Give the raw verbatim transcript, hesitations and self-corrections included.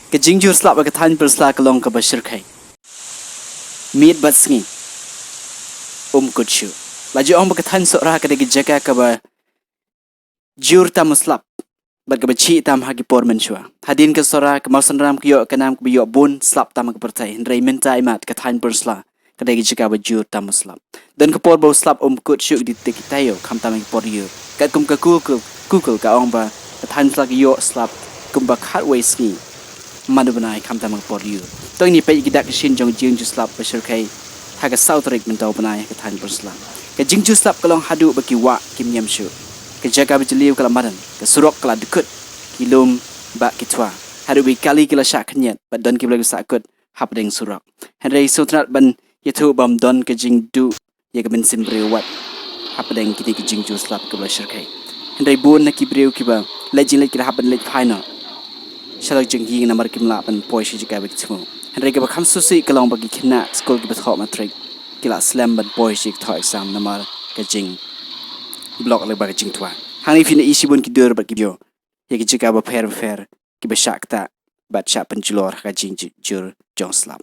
Ka jingjur slap ha ka thaiñ pyrsla ka long kaba shyrkhei. Miet bad sngi um kut shuh. La ju ong ba ka thaiñ Sohra ka dei ka jaka kaba jur tam u slap bad kaba chih tam ha ki por mynshuwa. Hadien ka Sohra, ka Mawsynram ka ïoh ka nam kaba ïoh bun slap tam ha ka pyrthei, hynrei mynta imat ka thaiñ pyrsla ka dei ka jaka ba jur tam u slap. Don ka por ba u slap um kut shuh, ki dei ki taïew, khamtam ha ki por ïur. Katkum ka Google, Google ka ong ba ka thaiñ pyrsla ka ïoh slap kumba khatwei sngi man u bnai, khamtam ha ki por ïur. To ngin peit ki dak ki shin jong ka jingjur slap ba shyrkhei ha ka saw tarik mynta u bnai ha ka thaiñ pyrsla. Ka jingjur slap ka long haduh ba ki wah kim ñiam shuh. Ka jaka ba jylliew ka la madan, ka surok ka la dkut ki lum bad ki thwa, haduh ba ki kali ki la shah khynñiat bad don ki blei ba sah kut hapdeng surok. Hynrei sngewtynnat ban ïathuh ba ym don ka jingduh ïa ka mynsiem briew wat hapdeng kine ki jingjur slap kiba la shyrkhei. Hynrei bun na ki briew kiba leit jingleit ki la hap ban leit phai noh sha la ka jingïing namar kim lah ban poi sha jaka ba ki thmu. Hynrei kaba kham sngewsih ka long ba ki khynnah skul kiba thoh matrik ki la slem ban poi sha ka thoh exam namar ka jingblock lyngba ka jingthwa. Hangne phin ïohi shibun ki dur bad ki video ïa ki jaka bapher bapher kiba shah ktah bad shah pynjulor ha ka jingjur jong slap.